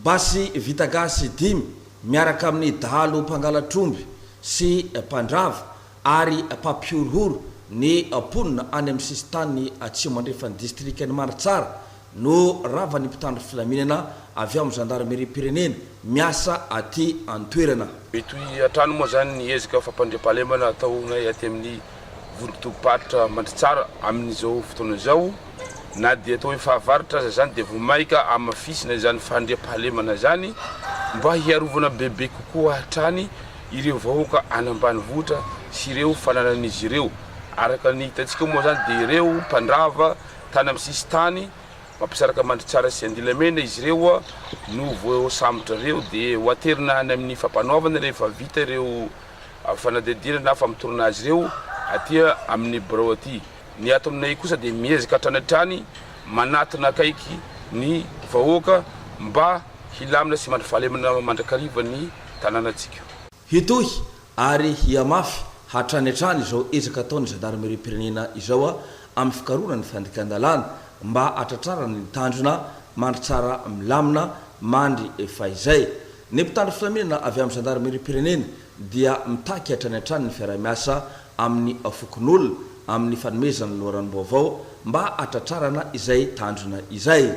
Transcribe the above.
Basy vita gasy dimy miaraka amin'ny dahalo mpangalatr'omby sy mpandrava ary mpampihorohoro ny mponina any amin'ny sisin-tany atsimo andrefan'ny distrikan'i Mandritsara no ravan'ny mpitandro filaminana avy ao amin'ny zandarimeriam-pirenena miasa aty an-toerana. Mitohy hatrany moa izany ny ezaka fampandriampahalemana ataonay aty amin'ny vondron-tobim-paritra Mandritsara amin'izao fotoana izao. Na dia atao hoe fahavaratra aza izany dia vao mainka hamafisina izany fandriampahalemana izany mba hiarovana bebe kokoa hatrany ireo vahoaka any ambanivohitra sy ireo fananan'izy ireo. Araka ny hitantsika moa izany dia ireo mpandrava tany amin'ny sisin-tany mampisaraka Mandritsara sy Andilamena izy ireo no voasambotra ireo dia ho aterina any amin'ny fampanoavana rehefa vita ireo fanadihadiana na famotorana azy ireo aty amin'ny birao aty. Ny ato aminay kosa dia miezaka hatrany hatrany manatona akaiky ny vahoaka mba hilamina sy mandry fahalemana mandrakariva ny tanànantsika. Hitohy ary hihamafy hatrany hatrany izao ezaka ataon'ny zandarimeriam-pirenena izao amin'ny fikarohana ny fandikan-dalàna mba hatratrarana ny tanjona mandry tsara milamina mandry fahizay. Ny mpitandro filaminana avy amin'ny zandarimeriam-pirenena dia mitaky hatrany hatrany ny fiaraha-miasa amin'ny fokonolona amin'ny fanomezana ny loharanom-baovao mba hatratrarana izay tanjona izay.